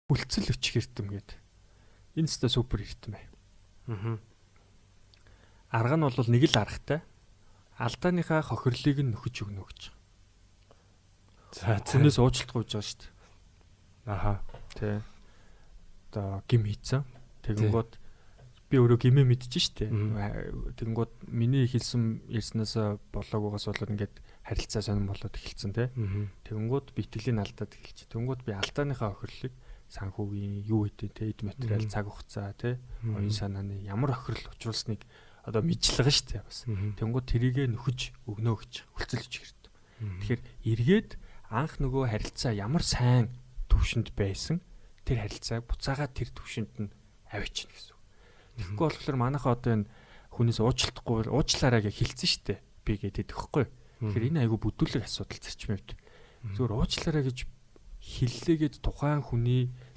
Хүлцэл өчих эрдэм гэдэг. Энэ өстой супер эрдэм бай. Арга нь бол нэг л аргатай. Алдааныхаа хохирлыг нь нөхөж өгнө гэж. За. Хүнээс уучлалт гуйж байгаа шүү дээ. Тэ. Одоо гим хийцэн. Тэгэнгүүт би өөрөө гимээ мэдчихэж штэ. Тэгэнгүүт миний хэлсэн ярьснаасаа болоогоогоос болоод ингээд харилцаа сонирн болоод эхэлсэн те. Тэгэнгүүт би итгэлийг алдаад эхэлж. Тэгэнгүүт би алдааныхаа хохирлыг, санхүүгийн юу гэдэг те, эд материал, цаг хугацаа те, оюун санааны ямар хохирол учруулсныг одоо мэдлэг штэ бас. Тэгэнгүүт тэрийгэ нөхөж өгнө гэж хүлцэл өч хэрэгтэй. Тэгэхээр эргээд анх нөгөө харилцаа ямар сайн төвшөнд байсан, тэр харилцааг буцаагаад тэр төвшөнд нь авчина гэсэн үг. Тэгэхгүй болохоор манайхаа одоо энэ хүнээс уучлахгүй, уучлаарай гэж хэлсэн штэ би гэдэг тэгэхгүй. Тэгэхээр энэ айгу бүдүүлэг асуудал зарчим хувьд. Зүгээр уучлаарай гэж хэллээгээд тухайн хүний